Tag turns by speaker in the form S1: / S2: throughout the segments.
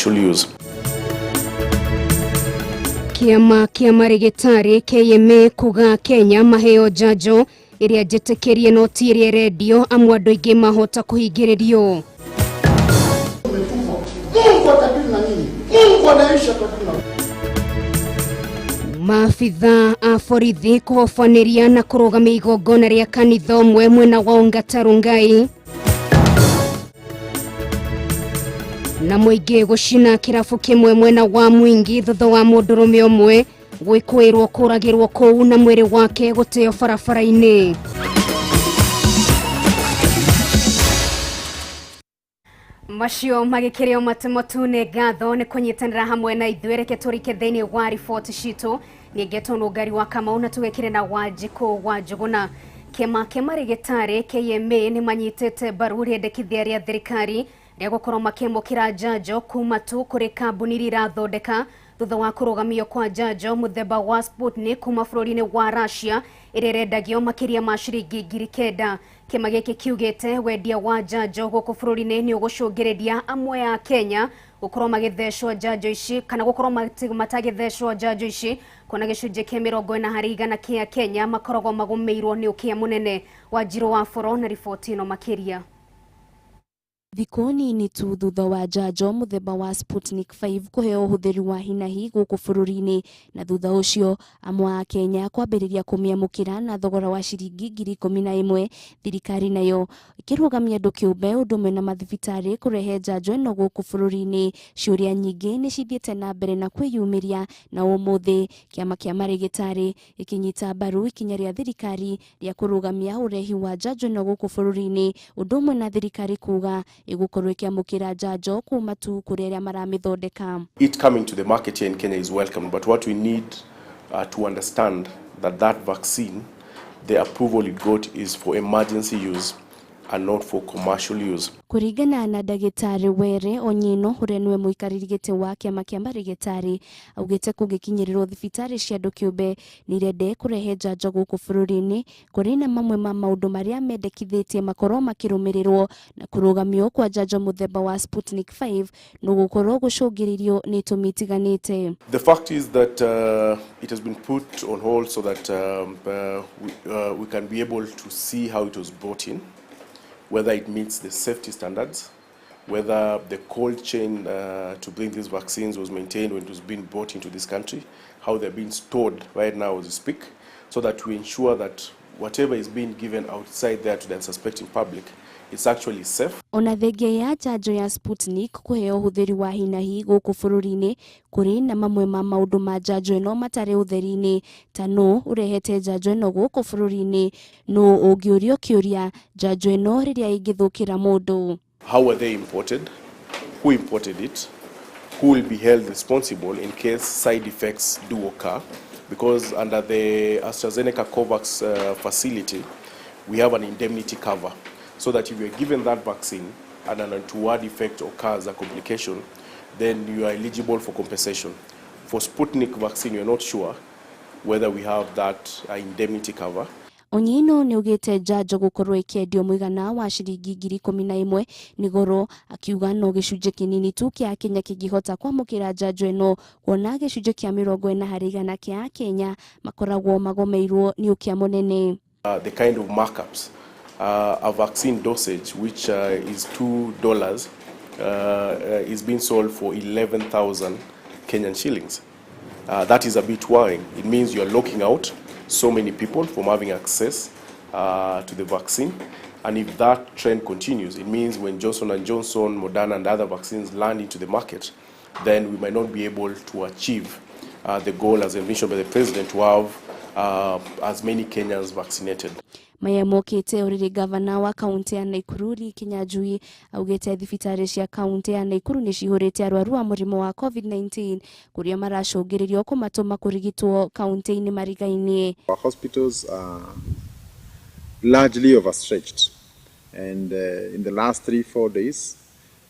S1: commercial use.
S2: Kĩama kĩa marĩgĩtarĩ KMA kuga Kenya maheo njanjo ĩrĩa njĩtĩkĩrie no ti ĩrĩa ĩrendio amu andũ aingĩ mahota kũhingĩrĩrio.
S3: Mungu atadili na nini? Mungu anaishi atadili na
S2: Maabithaa a borithi kũhobanĩria na kũrũgamia igongona rĩa kanitha ũmwe mwena wa Ongata Rongai. Na mũingĩ gũcina kĩrabu kĩmwe mwena wa Mwingi thutha wa mũndũrũme ũmwe gwĩkũĩrwo kũragĩrwo kũu na mwĩrĩ wake gũteo barabara-inĩ. Macio magĩkĩrĩo matemo tune ngatho nĩ kũnyitanĩra hamwe na ithuĩ. Reke tũrike thĩinĩ wa riboti citũ. Nĩngetwo Nũngari wa Kamau na tũgĩkĩre na Wanjikũ wa Njũgũna. Kĩama kĩa marĩgĩtarĩ KMA nĩ manyitĩte mbaru rĩendekithia rĩa thirikari rĩa gũkorwo makĩamũkĩra njanjo kuma tu kũrĩ kambuni iria irathondeka thutha wa kũrũgamio kwa njanjo mũthemba wa Sputnik kuma bũrũri-inĩ wa Russia ĩrĩa ĩrendagio makĩria ma ciringi 9,000. Kĩama gĩkĩ kiugĩte wendia wa njanjo gũkũ bũrũri-inĩ nĩ ũgũcũngĩrĩria amwe a Kenya gũkorwo magĩthecwo njanjo ici kana gũkorwo matagĩthecwo njanjo ici, kuona gĩcunjĩ kĩa 40% kĩa Kenya makoragwo magũmĩirwo nĩ ũkĩa mũnene. Wanjirũ wa Boro na riboti ĩno makĩria.
S4: Thikũ nini tu thutha wa njanjo mũthemba wa Sputnik 5 kũheo ũhũthĩri wa hinahi gũkũ bũrũri-inĩ, na thutha ũcio amwe a Kenya kwambĩrĩria kũmĩamũkĩra na thogora wa ciringi 11,000, thirikari nayo ĩkĩrũgamia andũ kĩũmbe ũndũ ũmwe na mathibitarĩ kũrehe njanjo ĩno gũkũ bũrũri-inĩ. Ciũria nyingĩ nĩ cithiĩte na mbere na kwĩyumĩria, na ũmũthĩ kĩama kĩa marĩgĩtarĩ gĩkĩnyita mbaru ikinya rĩa thirikari rĩa kũrũgamia ũrehi wa njanjo ĩno gũkũ bũrũri-inĩ, ũndũ ũmwe na thirikari kuga ĩgũkorwo ĩkĩamũkĩra njanjo kuma tu kũrĩ arĩa maramĩthondeka.
S1: It coming to the market here in Kenya is welcome, but what we need to understand that vaccine, the approval it got is for emergency use and not for commercial use.
S4: Kũringana na ndagĩtarĩ Were Onyino ũrĩa nĩwe mũikarĩri gĩtĩ wa kĩama kĩa marĩgĩtarĩ, augĩte kũngĩkinyĩrĩrwo thibitarĩ cia andũ kĩũmbe nĩ irende kũrehe njanjo gũkũ bũrũri-inĩ, kũrĩ na mamwe ma maũndũ marĩa mendekithĩtie makorwo makĩrũmĩrĩrwo, na kũrũgamio kwa njanjo mũthemba wa Sputnik 5 no gũkorwo gũcũngĩrĩrio nĩ itũmi itiganĩte.
S1: The fact is that it has been put on hold so that we can be able to see how it was brought in, whether it meets the safety standards, whether the cold chain to bring these vaccines was maintained when it was being brought into this country, how they're being stored right now as we speak, so that we ensure that whatever is being given outside there to the unsuspecting public, it's actually safe.
S4: Ona thengia ya njanjo ya Sputnik kũheo ũhũthĩri wa hinahi gũkũ bũrũri-inĩ, kũrĩ na mamwe ma maũndũ ma njanjo ĩno matarĩ ũtheri-inĩ, ta nũ ũrehete njanjo ĩno gũkũ bũrũri-inĩ, nũ ũngĩũrio kĩũria njanjo ĩno rĩrĩa ĩngĩthũkĩra mũndũ.
S1: How were they imported? Who imported it? Who will be held responsible in case side effects do occur? Because under the AstraZeneca COVAX facility, we have an indemnity cover, so that if you are given that vaccine and an untoward effect occurs, a complication, then you are eligible for compensation. For Sputnik vaccine, you're not sure whether we have that indemnity cover.
S4: Onyino nĩ augĩte njanjo gũkorwo ĩkĩendio mũigana wa ciringi 11,000 nĩ goro, akiuga no gĩcunjĩ kĩnini tu kĩa Kenya kĩngĩhota kwamũkĩra njanjo ĩno, kuona gĩcunjĩ kĩa 40% kĩa Akenya makoragwo magomeirwo nĩ ũkĩa mũnene.
S1: The kind of markups, a vaccine dosage which is $2 is being sold for 11,000 Kenyan shillings. That is a bit worrying. It means you are locking out so many people from having access to the vaccine. And if that trend continues, it means when Johnson & Johnson, Moderna and other vaccines land into the market, then we might not be able to achieve the goal as envisioned by the president to have as many Kenyans vaccinated.
S4: Maya mokĩte ũrĩrĩ gavana wa kaunti ya Nakuru Lee Kinyanjui augĩte thibitarĩ cia kaunti ya Nakuru nĩ cihũrĩte arwaru a mũrimũ wa COVID-19 kũrĩa maracũngĩrĩrio kũmatũma kũrigitwo kaunti-inĩ marigainie.
S5: Our hospitals are largely overstretched, and in the last 3-4 days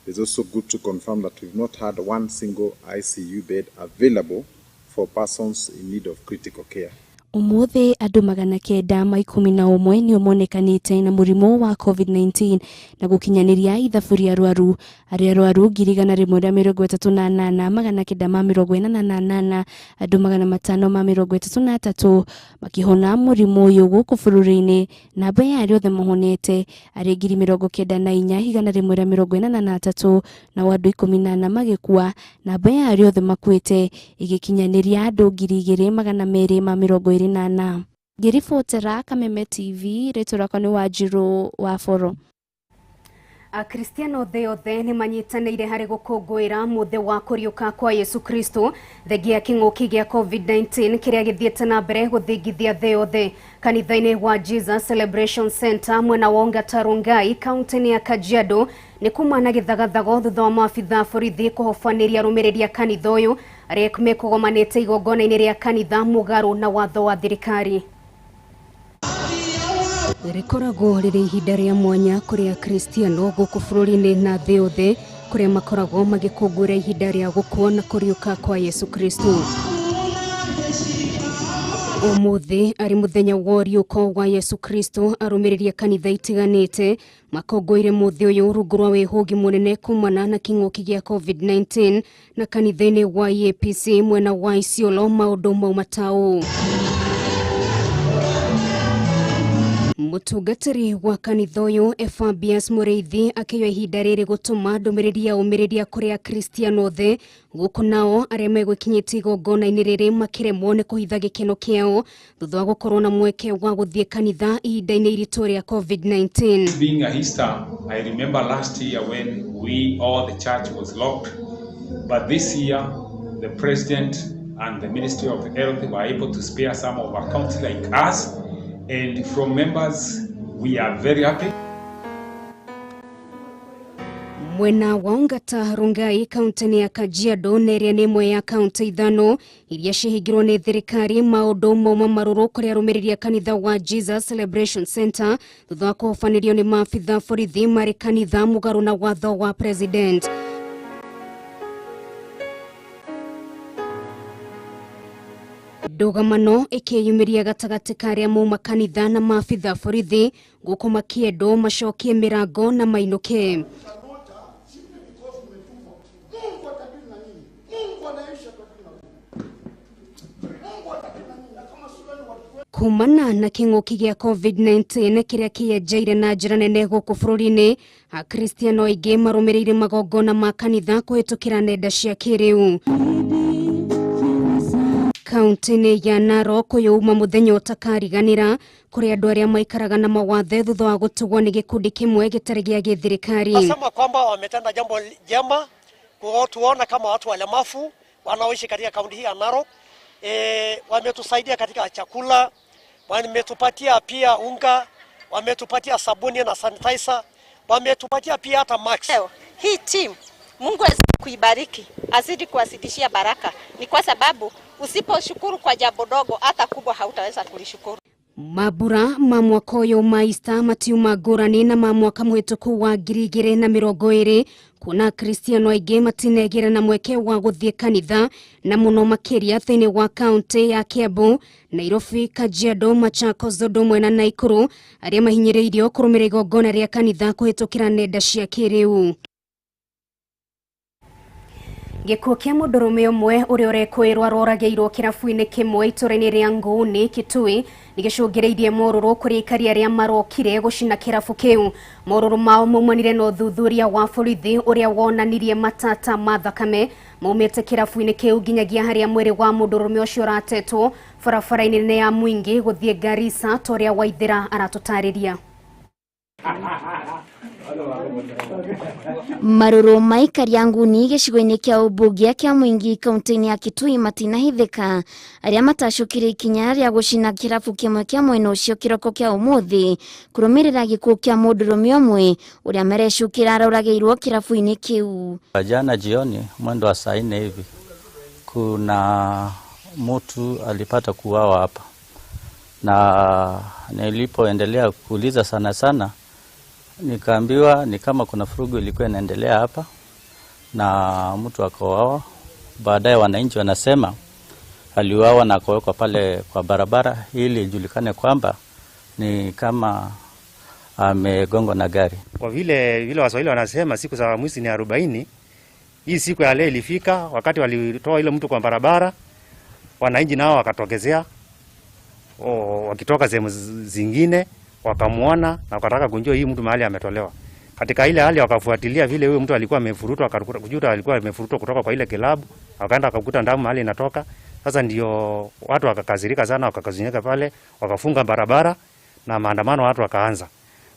S5: it's also good to confirm that we've not had one single ICU bed available for persons in need of critical care.
S4: Umuthi andu 911 nio monekanite na murimu wa COVID-19 na gukinyaniria ithabu ria arwaru aria arwaru 138,988 andu 533 makihona murimu uyu guku bururi-ini. Namba ya aria othe mahonete ari 94,183 na andu 14 magikua. Namba ya aria othe makuite igikinyaniria andu 2,224. Ngiribotera Kameme TV, rĩtwa rĩakwa nĩ Wanjiru wa Boro.
S2: Akristiano thĩ yothe nĩ manyitanĩire harĩ gũkũngũĩra mũthĩ wa kũriũka kwa Yesu Kristo thengia kĩng'ũki gĩa COVID-19 kĩrĩa gĩthiĩte na mbere gũthingithia thĩ yothe. Kanitha-inĩ wa Jesus Celebration Center mwena wa Ongata Rongai kaunti-inĩ ya Kajiado nĩ kuma na gĩthagathago thutha wa maabitha borithi kũhobanĩria arũmĩrĩri a kanitha ũyũ arĩa mekũgomanĩte igongona-inĩ rĩa kanitha mũgarũ na watho wa thirikari. Rĩkoragwo rĩrĩ ihinda rĩa mwanya kũrĩ Akristiano gũkũ bũrũri-inĩ na thĩ yothe kũrĩa makoragwo magĩkũngũĩra ihinda rĩa gũkua na kũriũka kwa Yesu Kristo. Ũmũthĩ arĩ mũthenya wa ũriũko wa Yesu Kristo, arũmĩrĩri a kanitha itiganĩte makũngũĩire mũthĩ ũyũ rungu rwa wĩhũgi mũnene kumana na kĩng'ũki gĩa COVID-19 na kanitha-inĩ wa EAPC mwena wa Isiolo maũndũ mauma ta ũũ. Mũtungatĩri wa kanitha ũyũ Efabias Mũrĩithi akĩoya ihinda rĩrĩ gũtũma ndũmĩrĩri ya ũmĩrĩria kũrĩ Akristiano othe gũkũ nao arĩa megwĩkinyĩtie igongona-inĩ rĩrĩ makĩremwo nĩ kũhitha gĩkeno kĩao thutha wa gũkorwo na mweke wa gũthiĩ kanitha ihinda-inĩ iritũ rĩa COVID-19.
S6: Being a Easter, I remember last year when we all the church was locked, but this year the president and the Ministry of Health were able to spare some of our county like us. And from members, we are very happy.
S2: Mwena wa Ongata Rongai kaunti ya Kajiado na ĩrĩa nĩ ĩmwe ya kaunti ithano iria cihingirwo nĩ thirikari maũndũ mauma marũrũ kũrĩ arũmĩrĩri a kanitha wa Jesus Celebration Center thutha wa kũhobanĩrio nĩ maabitha borithi marĩ kanitha mũgarũ na watho wa president. Ndũgamano ĩkĩyumĩria gatagatĩ ka arĩa mauma kanitha na maabitha borithi gũkũ makĩendwo macokie mĩrango na mainũke. Kumana na kĩng'ũki gĩa COVID-19 kĩrĩa kĩenjeire na njĩra nene gũkũ bũrũri-inĩ, Akristiano aingĩ marũmĩrĩire magongona ma kanitha kũhĩtũkĩra nenda cia kĩrĩu. Kaunti-inĩ ya Narok ũyũ uma mũthenya ũtakariganĩra kũrĩ andũ arĩa maikaraga na mawathe thutha wa gũtugwo nĩ gĩkundi kĩmwe gĩtarĩ gĩa gĩthirikari.
S7: Nasema kwamba wametenda jambo jema kutuona kama watu walemavu wanaoishi katika kaunti hii ya Narok. Wametusaidia katika chakula, wametupatia pia unga, wametupatia sabuni na sanitizer, wametupatia pia hata mask.
S8: Hii team Mungu azidi kuibariki, azidi kuwazidishia baraka. Ni kwa sababu usiposhukuru kwa jambo dogo, hata kubwa hautaweza kulishukuru.
S2: Mabura ma mwaka ũyũ ma Easter matiuma ngũrani na ma mwaka mũhĩtũku wa 2020 kuona Akristiano aingĩ matinegĩra na mweke wa gũthiĩ kanitha na mũno makĩria thĩinĩ wa kaunti ya Kiambu, Nairobi, Kajiado, Machakos, Dodoma na Nakuru arĩa mahinyĩrĩirio kũrũmĩrĩra igongona rĩa kanitha kũhĩtũkĩra nenda cia kĩrĩu. Gĩkuũ kĩa mũndũrũme ũmwe ũrĩa ũrekũĩrwo aroragĩirwo kĩrabu-inĩ kĩmwe itũũra-inĩ rĩa Ngũũni, Kitui nĩgĩcũngĩrĩirie morũrũ kũrĩ aikari arĩa marokire gũcina kĩrabu kĩu. Morũrũ mao maumanire na ũthuthuria wa borithi ũrĩa wonanirie matata ma thakame maumĩte kĩrabu-inĩ kĩu nginyagia harĩa mwĩrĩ wa mũndũrũme ũcio ũratetwo barabara-inĩ nene ya Mwingi gũthiĩ Garissa ta ũrĩa Waithĩra aratũtarĩria.
S9: Marũrũ ma aikari a Nguni gĩcigo-inĩ kĩa ũmbunge kĩa Mwingi kaunti-inĩ ya Kitui matinahithĩka arĩa matacũkire ikinya rĩa gũcina kĩrabu kĩmwe kĩa mwena ũcio kĩroko kĩa ũmũthĩ kũrũmĩrĩra gĩkuũ kĩa mũndũrũme ũmwe ũrĩa marecukĩra aroragĩirwo kĩrabu-inĩ kĩu.
S10: Jana jioni mwendo wa saa 4 hivi kuna mtu alipata kuuawa hapa, na nilipoendelea kuuliza sana sana nikaambiwa ni kama kuna furugu ilikuwa inaendelea hapa na mtu akauawa. Baadaye wananchi wanasema Aliuawa na kuwekwa pale kwa barabara ili ijulikane kwamba ni kama amegongwa na gari.
S11: Kwa vile vile Waswahili wanasema siku za mwizi ni 40. Hii siku ya leo ilifika wakati walitoa ile mtu kwa barabara, wananchi nao wakatokezea wakitoka sehemu zingine wakamuona na wakataka kujua hii mtu mahali ametolewa. Katika ile hali wakafuatilia vile huyo mtu alikuwa amefurutwa, akakuta alikuwa amefurutwa kutoka kwa ile kilabu, wakaenda wakakuta damu mahali inatoka. Sasa ndio watu wakakasirika sana, wakakazinyeka pale, wakafunga barabara na maandamano watu wakaanza.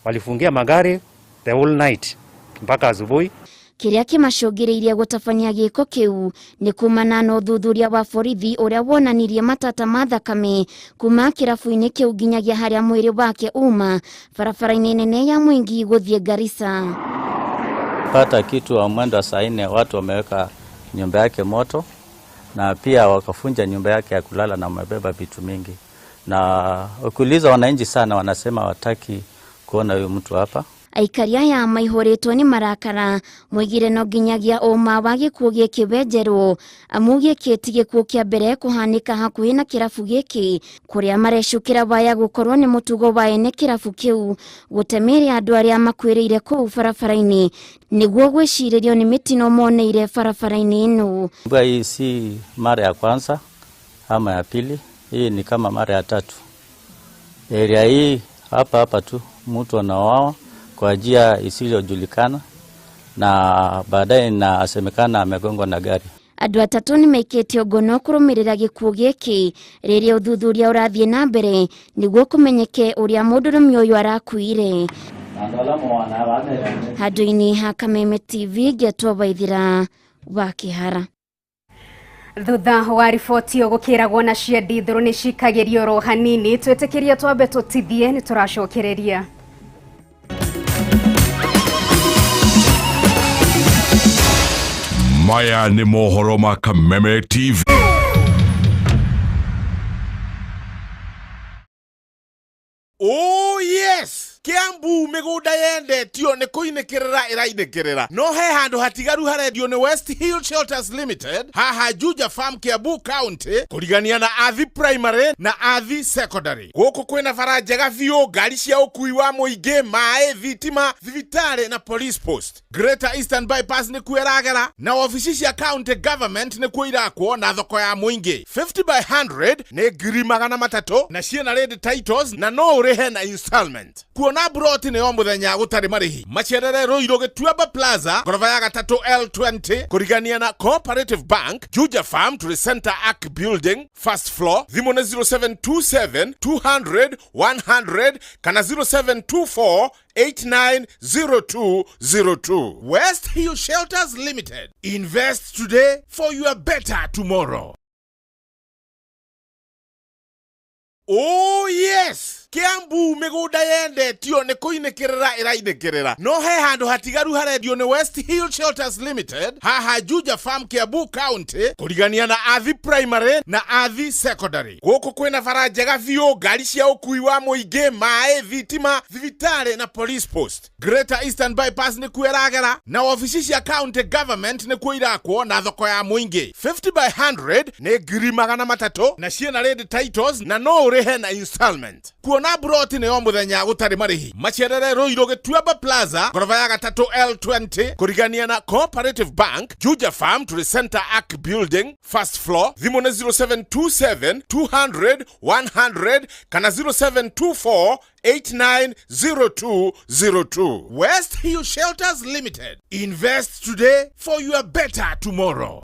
S11: Walifungia magari the whole night mpaka asubuhi.
S9: Kiria kimacũngĩrĩirie gũtabania gĩko kĩu nĩ kumana na ũthuthuria wa borithi ũrĩa wonanirie matata ma thakame kuma kĩrabu-inĩ kĩu nginyagia harĩa mwĩrĩ wake uma barabara-inĩ nene ya Mwingi gũthiĩ Garissa.
S10: Pata kitu wa mwendo wa saa 4 watu wameweka nyumba yake moto na pia wakafunja nyumba yake ya kulala na wamebeba vitu mingi. Na ukiuliza wananchi sana wanasema wataki kuona huyu mtu hapa.
S9: Aikari aya maihũrĩtwo nĩ marakara moigire no nginyagia ũma wa gĩkuũ gĩkĩ wenjerwo amu gĩkĩ ti gĩkuũ kĩa mbere kũhanĩka hakuhĩ na kĩrabu gĩkĩ kũrĩa marecukĩra waya gũkorwo nĩ mũtugo wa ene kĩrabu kĩu gũtemeria andũ arĩa makuĩrĩire kũu barabara-inĩ nĩguo gwĩcirĩrio nĩ mĩtino moneire barabara-inĩ ĩno.
S10: Hii si mara ya kwanza ama ya pili, hii ni kama mara ya tatu. Area hii hapa hapa tu mtu anauawa kwa njia isiyojulikana na baadaye inasemekana amegongwa na gari.
S9: Andũ atatũ nĩmaikĩtio ngono kũrũmĩrĩra gĩkuũ gĩkĩ rĩrĩa ũthuthuria ũrathiĩ na mbere nĩguo kũmenyeke ũrĩa mũndũrũme ũyũ arakuire. Handũ-inĩ ha Kameme TV ngetwo Waithira wa Kĩhara.
S2: Thutha wa riboti ĩyo gũkĩragwo na ciendi thũrũ nĩ cikagĩrio ro hanini twĩtĩkĩrie twambe tũtithie nĩ tũracokereria.
S12: Maya ni mohoro ma Kameme TV.
S13: Oh yes! Kiambu migunda yendetio ni kuinikirira irainĩkĩrĩra no he handũ hatigaru harendio nĩ West Hill Shelters Limited haha Juja Farm Kiambu County kũrigania na Athi Primary na Athi Secondary. Gũkũ kwĩna bara njega biũ, ngari cia ũkui wa mũingĩ, maĩ, thitima, thibitarĩ na police post. Greater Eastern Bypass nĩkuo ĩragera na wabici cia county government nĩkuo irakwo na thoko ya mũingĩ. 50 by 100 nĩ 300,000 na ciĩna ready titles na no ũrĩhe na installment. Kuona broti nĩ o mũthenya gũtarĩ marĩhi. Macerere Ruiru Gĩtuamba Plaza ngoroba ya gatatũ L20 kũrigania na Cooperative Bank, Juja Farm to the Center Arc Building first floor. Thimũ nĩ 0727 200 100 kana 0724 890202. West Hill Shelters Limited. Invest today for your better tomorrow. Oh yes! Kiambu migunda yendetio nĩ kuinĩkĩrĩra ĩrainĩkĩrĩra no he handũ hatigaru harendio nĩ West Hill Shelters Limited haha Juja Farm Kiambu County kũrigania na Athi Primary na Athi Secondary. Gũkũ kwĩna bara njega biũ, ngari cia ũkui wa mũingĩ, maĩ, thitima, thibitarĩ na police post. Greater Eastern Bypass nĩkuo ĩragera na wabici cia county government nĩkuo irakwo na thoko ya mũingĩ. 50 by 100 nĩ 300,000 na ciĩna ready titles na no ũrĩhe na installment. Kuona broti nĩ o mũthenya gũtarĩ marĩhi. Macerere Ruiru Gĩtuamba Plaza ngoroba ya gatatũ L20 kũrigania na Cooperative Bank, Juja Farm to the Center Arc Building first floor. Thimũ nĩ 0727 200 100 kana 0724 890202. West Hill Shelters Limited. Invest today for your better tomorrow.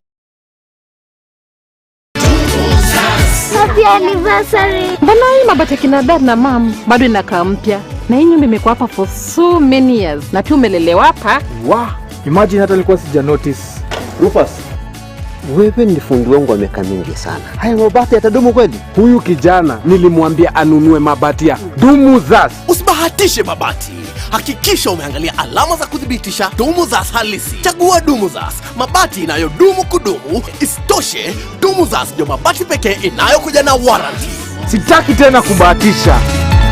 S14: Happy anniversary.
S15: Mbona hii mabati ya kina dad na mam bado inakaa mpya? Na hii nyumba imekuwa hapa for so many years. Na pia umelelewa hapa.
S16: Wow, imagine hata nilikuwa sija notice.
S17: Rufus, wewe ni fundi wangu wa miaka mingi sana. Haya mabati yatadumu kweli?
S16: Huyu kijana nilimwambia anunue mabati ya Dumuzas.
S18: Usibahatishe mabati. Hakikisha umeangalia alama za kuthibitisha Dumuzas halisi. Chagua Dumuzas, mabati inayodumu kudumu. Isitoshe, Dumuzas ndio mabati pekee inayokuja na warranty.
S16: Sitaki tena kubahatisha.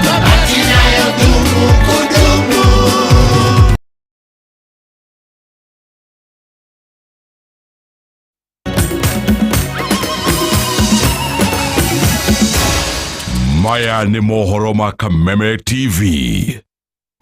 S18: Mabati inayodumu kudumu.
S12: Maya nĩ mohoro ma Kameme TV.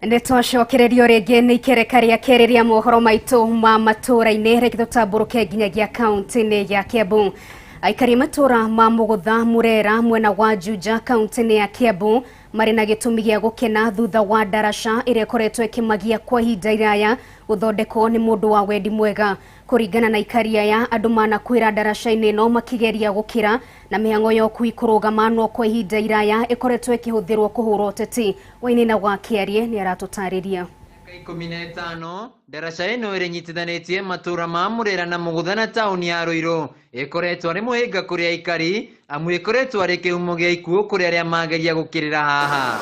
S2: Nĩ twacokererio rĩngĩ nĩ ikereka rĩa kerĩ rĩa mohoro maitũ ma matũũra-inĩ. Reke tũtambũrũke nginyagia kaunti-inĩ ya Kiambu. Aikari matũũra ma Mũgũtha Murera mwena wa Juja kaunti-inĩ ya Kiambu marĩ na gĩtũmi gĩa gũkena thutha wa ndaraca ĩrĩa ĩkoretwo ĩkĩmagia kwa ihinda iraya gũthondekwo nĩ mũndũ wa wendi mwega. Kũringana na aikari aya, andũ manakuĩra ndaraca-inĩ ĩno makĩgeria gũkĩra na mĩhang'o ya ũkui kũrũgama, no kwa ihinda iraya ĩkoretwo ĩkĩhũthĩrwo kũhũra ũteti. Wainaina wa Kĩarie nĩ aratũtarĩria.
S19: 15 ndaraca ĩno ĩrĩa ĩnyitithanĩtie matũũra ma Murera na Mũgũtha na taũni ya Ruiru ĩkoretwo arĩ mũhĩnga kũrĩ aikari, amu ĩkoretwo arĩ kĩhumo gĩa ikuũ kũrĩ arĩa mageria gũkĩrĩra haha.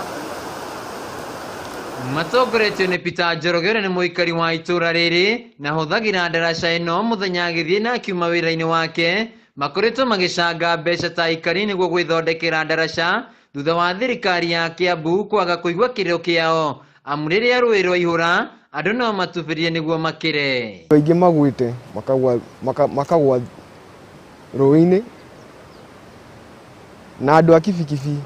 S19: Matongoretio nĩ Peter Njoroge ũrĩa nĩ mũikari wa itũũra rĩrĩ na hũthagĩra ndaraca ĩno mũthenya agĩthiĩ na akiuma wĩra-inĩ wake, makoretwo magĩcanga mbeca ta aikari nĩguo gwĩthondekera ndaraca thutha wa thirikari ya Kiambu kwaga kũigua kĩrĩro kĩao, amu rĩrĩa rũĩ rwaihũra andũ no matubĩrie nĩguo makĩre.
S20: Aingĩ magwĩte makagwa rũĩ-inĩ, na andũ a kibikibi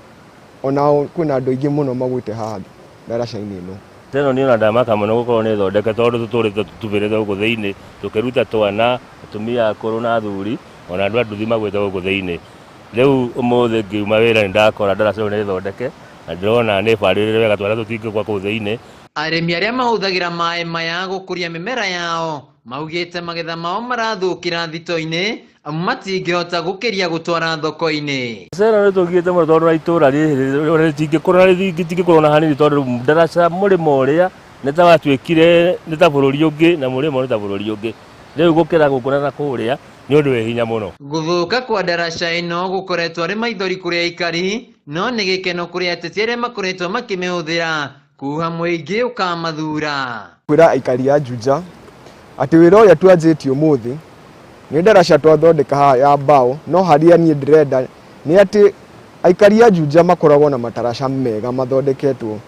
S20: onao kwĩna andũ aingĩ mũno magwĩte haha ndaraca-inĩ ĩno.
S21: Teno niĩ ona ndamaka mũno gũkorwo nĩ thondeke tondũ tũtũrĩte tũtubĩrĩte gũkũ thĩinĩ tũkĩruta twana, atumia akũrũ na athuri, ona andũ a nduthi magwĩte gũkũ thĩinĩ. Rĩu ũmũthĩ ngiuma wĩra nĩ ndakora ndaraca ĩno nĩ thondeke na ndĩrona nĩ barĩrĩre wega twana tũtingĩgwa kũu thĩinĩ.
S19: Arĩmi arĩa mahũthagĩra maĩ maya gũkũria mĩmera yao maugĩte magetha mao marathũkĩra thito-inĩ amu matingĩhota gũkĩria gũtwara thoko-inĩ.
S21: Cera nĩ tũgiĩte mũno tondũ na itũũra rĩrĩ rĩtingĩkũra rĩtingĩkũra ona hanini tondũ ndaraca mũrĩmo ũrĩa nĩ ta watuĩkire nĩ ta bũrũri ũngĩ na mũrĩmo nĩ ta bũrũri ũngĩ. Rĩu gũkĩra gũkũ na kũrĩa nĩ ũndũ wĩ hinya mũno.
S19: Gũthũka kwa ndaraca ĩno gũkoretwo arĩ maithori kũrĩ aikari, no nĩ gĩkeno kũrĩ ateti arĩa makoretwo makĩmĩhũthĩra kuha mũingĩ ũkamathura.
S20: Kwĩra aikari a Juja atĩ wĩra ũrĩa twanjĩtie ũmũthĩ nĩ ndaraca twathondeka haha ya mbaũ, no harĩa niĩ ndĩrenda nĩ atĩ aikari a Juja makoragwo na mataraca mega mathondeketwo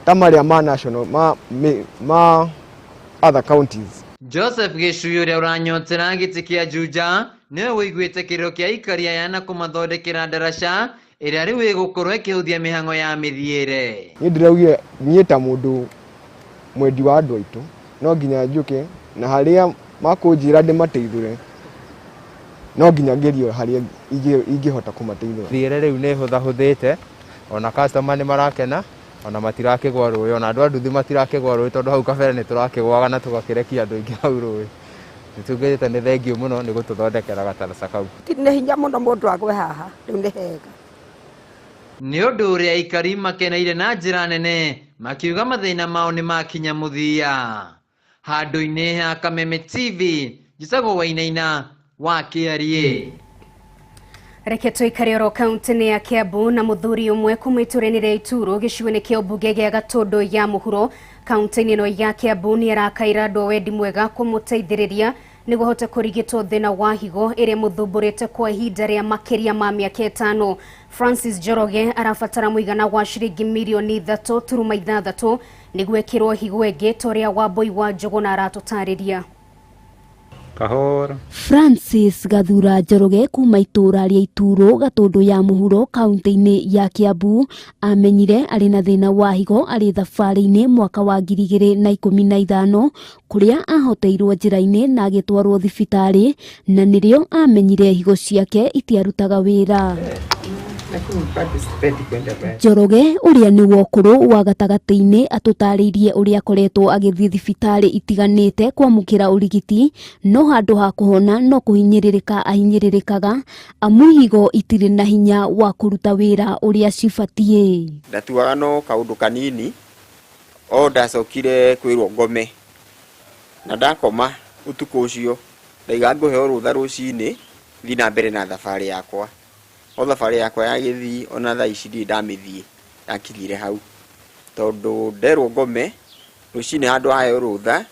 S20: ta marĩa ma national ma other counties.
S19: Joseph Gĩcuyu ũrĩa ũranyotera gĩtĩ kĩa Juja nĩwe ũiguĩte kĩrĩro kĩa aikari aya na kũmathondekera ndaraca ĩrĩa rĩu ĩgũkorwo ĩkĩhũthia mĩhang'o ya mĩthiĩre.
S20: Niĩ ndĩraugire niĩ ta mũndũ mwendi wa andũ aitũ no nginya njũke na harĩa makũnjĩra ndĩmateithũre no nginya ngerie harĩa ingĩhota kũmateithũra.
S22: Thiĩre rĩu nĩ hũthahũthĩte, ona customer nĩ marakena, ona matirakĩgwa rũĩ, ona andũ a nduthi matirakĩgwa rũĩ tondũ hau kabere nĩ tũrakĩgwaga na tũgakĩrekia andũ aingĩ hau rũĩ. Nĩ tugĩte nĩ thengiũ mũno nĩ gũtũthondekera gataraca kau.
S23: Nĩ hinya mũno mũndũ agwe haha, rĩu nĩ hega.
S19: Nĩ ũndũ ũrĩa aikari makeneire na njĩra nene makiuga mathĩna mao nĩ makinya mũthia. Handũ-inĩ ha Kameme TV, njĩtagwo Wainaina wa Kĩarie.
S2: Reke tũikare oro kaunti-inĩ ya Kiambu na mũthuri ũmwe kuma itũũra-inĩ rĩa Ituro gĩcigo-inĩ kĩa ũmbunge gĩa Gatũndũ ya mũhuro kaunti-inĩ ĩno ya Kiambu nĩ arakaĩra andũ a wendi mwega kũmũteithĩrĩria nĩguo ahote kũrigitwo thĩna wa higo ĩrĩa ĩmũthumbũrĩte kwa ihinda rĩa makĩria ma mĩaka 5. Francis Njoroge arabatara mũigana wa ciringi mirioni 3.6 nĩguo ĩkĩrwo higo ĩngĩ ta ũrĩa Wambui wa Njũgũna aratũtarĩria.
S24: Kahora.
S4: Francis Gathura Njoroge kuma itũũra rĩa Ituro Gatũndũ ya mũhuro kaunti-inĩ ya Kiambu amenyire arĩ na thĩna wa higo arĩ thabarĩ-inĩ mwaka wa 2015 kũrĩa ahoteirwo njĩra-inĩ na agĩtwarwo thibitarĩ na nĩrĩo amenyire higo ciake itiarutaga wĩra. Njoroge ũrĩa nĩ wa ũkũrũ wa gatagatĩ-inĩ atũtarĩirie ũrĩa akoretwo agĩthiĩ thibitarĩ itiganĩte kwamũkĩra ũrigiti no handũ ha kũhona no kũhinyĩrĩrĩka ahinyĩrĩrĩkaga amu higo itirĩ na hinya wa kũruta wĩra ũrĩa cibatiĩ.
S25: Ndatuaga no kaũndũ kanini o ndacokire kwĩrwo ngome na ndakoma ũtukũ ũcio ndaiga ngũheo rũtha rũcinĩ thiĩ na mbere na thabarĩ yakwa. O thabarĩ yakwa ya gĩthii ona thaa ici ndirĩ ndamĩthiĩ ndakinyire hau tondũ nderwo ngome rũcinĩ handũ haheo rũtha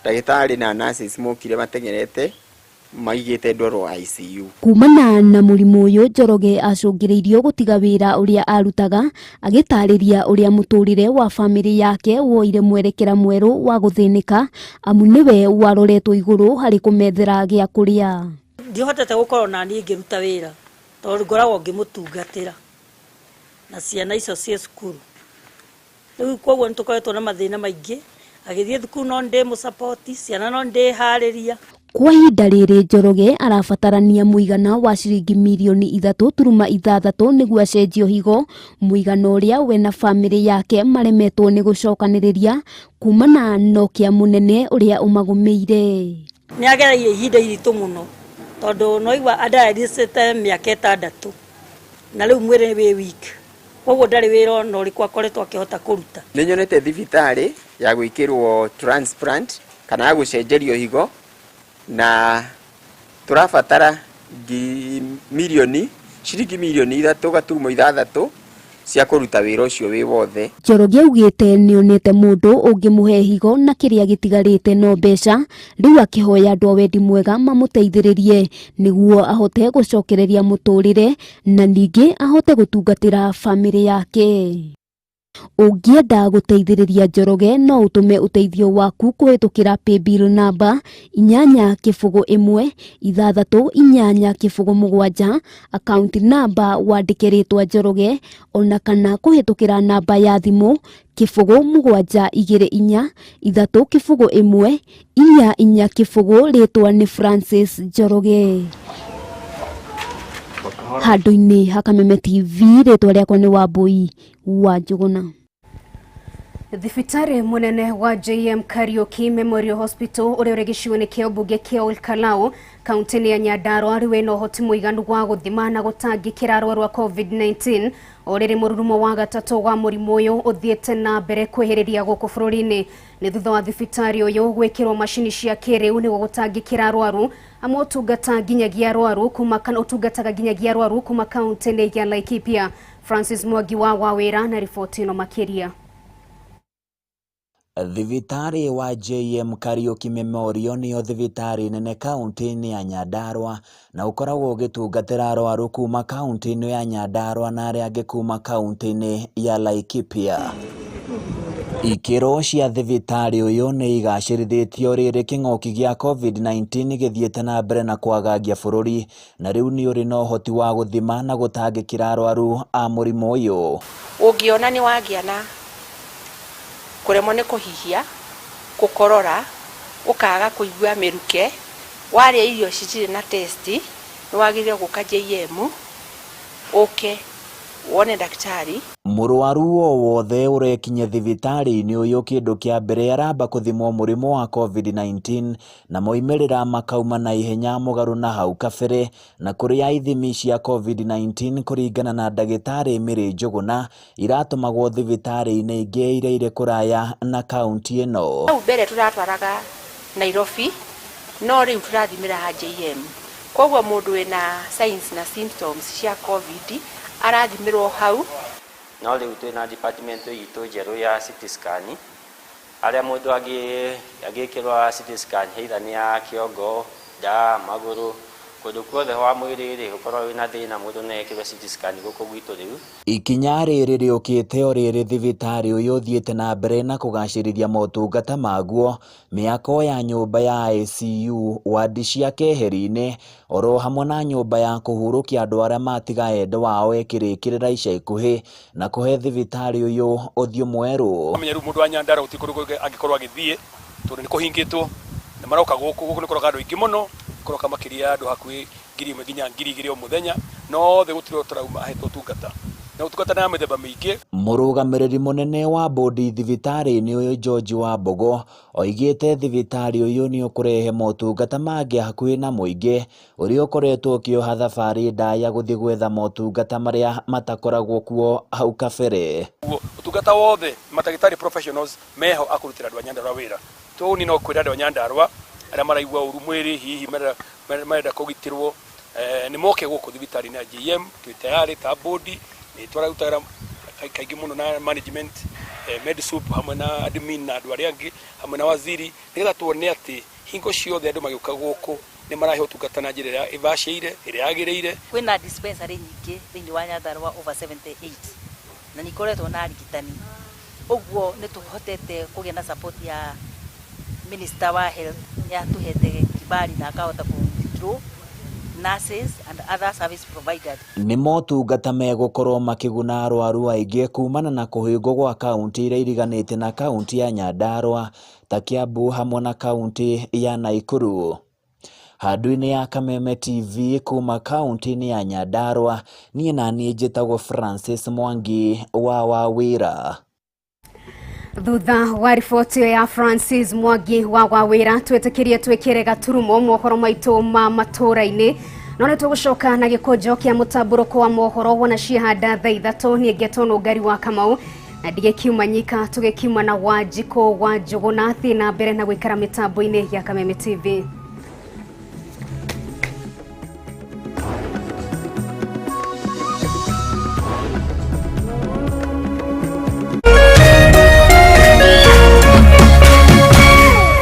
S25: ndagĩtarĩ na nurses mokire mateng'erete maigĩte ndwarwo ICU.
S4: Kumana na mũrimũ ũyũ Njoroge acũngĩrĩirio gũtiga wĩra ũrĩa arutaga agĩtarĩria ũrĩa mũtũrĩre wa bamĩrĩ yake woire mwerekera mwerũ wa gũthĩnĩka amu nĩwe waroretwo igũrũ harĩ kũmethera gĩa kũrĩa.
S7: Ndihotete gũkorwo na niĩ ngĩruta wĩra tondũ ngoragwo ngĩmũtungatĩra.
S1: Na ciana icio ciĩ cukuru. Rĩu koguo nĩ tũkoretwo na mathĩna maingĩ, agĩthiĩ thukuru no ndĩmũ-support, ciana no ndĩharĩria.
S4: Kwa ihinda rĩrĩ Njoroge arabatarania mũigana wa ciringi mirioni 3.6 nĩguo acenjio higo, mũigana ũrĩa we na bamĩrĩ yake maremetwo nĩ gũcokanĩrĩria kumana na ũkĩa mũnene ũrĩa ũmagũmĩire.
S1: Nĩ agereire ihinda iritũ mũno tondũ no igua andialysis-ĩte mĩaka 6 na rĩu mwĩrĩ wĩ weak, koguo ndarĩ wĩra ona ũrĩkũ akoretwo akĩhota kũruta.
S25: Nĩ nyonete thibitarĩ ya gwĩkĩrwo transplant kana ya gũcenjerio higo, na tũrabatara mirioni ciringi mirioni 3.6 cia kũruta wĩra ũcio wĩ wothe.
S4: Njoroge augĩte nĩonete mũndũ ũngĩmũhe higo na kĩrĩa gĩtigarĩte no mbeca, rĩu akĩhoya andũ a wendi mwega mamũteithĩrĩrie nĩguo ahote gũcokereria mũtũrĩre na ningĩ ahote gũtungatĩra bamĩrĩ yake. Ũngĩenda gũteithĩrĩria Njoroge no ũtũme ũteithio waku kũhĩtũkĩra paybill namba 8 0 1 6 8 0 7, akaunti namba wandĩke rĩtwa Njoroge, ona kana kũhĩtũkĩra namba ya thimũ 0 7 2 4 3 0 1 4 4 0, rĩtwa nĩ Francis Njoroge. Handũ-inĩ ha Kameme TV, rĩtwa rĩakwa nĩ Wambui wa Njũgũna.
S2: Thibitarĩ mũnene wa JM Kariuki Memorial Hospital ũrĩa ũrĩ gĩcigo-inĩ kĩa ũmbunge kĩa Olkalau kaunti-inĩ ya Nyandarua rĩu wĩna ũhoti mũiganu wa gũthima na gũtangĩkĩra arwaru a COVID-19 o rĩrĩ mũrurumo wa gatatũ wa mũrimũ ũyũ ũthiĩte na mbere kwĩhĩrĩria gũkũ bũrũri-inĩ. Nĩ thutha wa thibitarĩ ũyũ gwĩkĩrwo macini cia kĩrĩu nĩguo gũtangĩkĩra arwaru amwe ũtungata nginyagia arwaru kuma kana ũtungataga nginyagia arwaru kuma kaunti-inĩ ya Laikipia. Francis Mwangi wa Wawĩra na riboti ĩno makĩria.
S3: Thibitarĩ wa JM Kariuki Memorial nĩyo thibitarĩ nene kaunti-inĩ ya Nyandarua na ũkoragwo ũgĩtungatĩra arwaru kuma kaunti-inĩ ya Nyandarua na arĩa angĩ kuma kaunti-inĩ ya Laikipia. Ikĩro cia thibitarĩ ũyũ nĩ igacĩrithĩtio rĩrĩ kĩng'ũki gĩa COVID-19 gĩthiĩte na mbere na kwagagia bũrũri na rĩu nĩ ũrĩ na ũhoti wa gũthima na gũtangĩkĩra arwaru a mũrimũ ũyũ.
S5: Ũngĩona nĩ wagĩa na kũremwo nĩ kũhihia, gũkorora, ũkaga kũigua mĩruke, warĩa irio citirĩ na taste, nĩ wagĩrĩire gũka JM ũke wone daktari.
S3: Mũrwaru o wothe ũrekinyia thibitarĩ-inĩ ũyũ kĩndũ kĩa mbere aramba kũthimwo mũrimũ wa COVID-19 na moimĩrĩra makauma na ihenya mũgarũ na hau kabere na kũrĩa ithimi cia COVID-19 kũringana na ndagĩtarĩ Mary Njũgũna iratũmagwo thibitarĩ-inĩ ingĩ iria irĩ kũraya na kaunti ĩno.
S5: Hau mbere tũratwaraga Nairobi no rĩu tũrathimĩra ha JM, koguo mũndũ wĩna signs na symptoms cia COVID arathimĩrwo hau.
S6: No rĩu twĩna department itũ njerũ ya CT scan, harĩa mũndũ angĩkĩrwo CT scan either nĩ ya kĩongo, nda, magũrũ, kũndũ kuothe wa mwĩrĩ rĩ ũkorwo wĩna thĩna mũndũ no ekĩrwo CT scan gũkũ gwitũ rĩu.
S3: Ikinya rĩrĩ rĩũkĩte o rĩrĩ thibitarĩ ũyũ ũthiĩte na mbere na kũgacĩrithia motungata maguo, mĩako ya nyũmba ya ICU, wadi cia keheri-inĩ oro hamwe na nyũmba ya kũhurũkia andũ arĩa matiga endwa ao ĩkĩrĩkĩrĩra ica ikuhĩ na kũhe thibitarĩ ũyũ ũthiũ mwerũ.
S8: Menya rĩu mũndũ wa Nyandarua gũtirĩ kũndũ angĩkorwo agĩthiĩ tondũ nĩ kũhingĩtwo na maroka gũkũ, gũkũ nĩ kũroka andũ aingĩ mũno, kũroka makĩria ya andũ hakuhĩ 1000 nginya 2000 o mũthenya, no othe gũtirĩ ũtarauma ahetwo ũtungata na ũtungata nĩ wa mĩthemba mĩingĩ.
S3: Mũrũgamĩrĩri mũnene wa bodi thibitarĩ-inĩ ũyũ George Wambogo oigĩte thibitarĩ ũyũ nĩ ũkũrehe motungata mangĩ hakuhĩ na mũingĩ ũrĩa ũkoretwo ũkĩoha thabarĩ ndaya gũthiĩ gwetha motungata marĩa matakoragwo kuo hau kabere.
S8: Ũtungata wothe matagĩtarĩ professionals meho a kũrutĩra andũ a Nyandarua wĩra. Tũũ no kwĩra andũ a Nyandarua arĩa maraigua ũru mwĩrĩ hihi marenda kũgitĩrwo nĩ moke gũkũ thibitarĩ-inĩ ya JM, twĩ tayarĩ ta bodi, nĩ tũrarutaga kaingĩ mũno na management, medsup hamwe na admin na andũ arĩa angĩ hamwe na waziri nĩgetha tuone atĩ hingo ciothe andũ magĩũka gũkũ nĩ maraheo ũtungata na njĩra ĩrĩa ĩbacĩire, ĩrĩa yagĩrĩire.
S26: Kwĩna dispensary nyingĩ thĩinĩ wa Nyandarua over 78 na nĩ ikoretwo na arigitani, ũguo nĩ tũhotete kũgĩa na support ya minister wa health, nĩ atũhete kibali na akahota kũ withdraw nurses and other service providers.
S3: Nĩ motungata megũkorwo makĩguna arwaru aingĩ kumana na kũhingwo gwa kaunti iria iriganĩtie na kaunti ya Nyandarua ta Kiambu hamwe na kaunti ya Nakuru. Handũ-inĩ ya Kameme TV kuma kaunti-inĩ ya Nyandarua, niĩ naniĩ njĩtagwo Francis Mwangi wa Wawĩra.
S2: Thutha wa riboti ĩyo ya Francis Mwangi wa Wawĩra, twĩtĩkĩrie twĩkĩre gaturumo mohoro maitũ ma matũra-inĩ, no nĩ tũgũcoka na gĩkũnjo kĩa mũtambũrũko wa mohoro wona ciahanda thaa 3. Niĩ ngetwo Nũngari wa Kamau na ndigĩkiuma nyika, tũgĩkiuma na Wanjikũ wa Njũgũna. Thiĩ na mbere na gũikara mĩtambo-inĩ ya Kameme TV.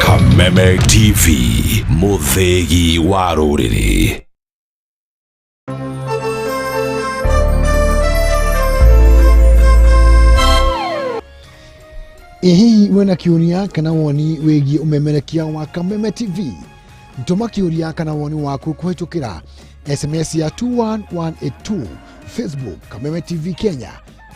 S12: Kameme TV, mũthĩgi wa rũrĩrĩ.
S9: Ĩ hihi wĩna kĩũria kana woni wĩgiĩ ũmemerekia wa Kameme TV? Tũma kĩũria kana woni waku kũhĩtũkĩra SMS ya 21182, Facebook Kameme TV Kenya,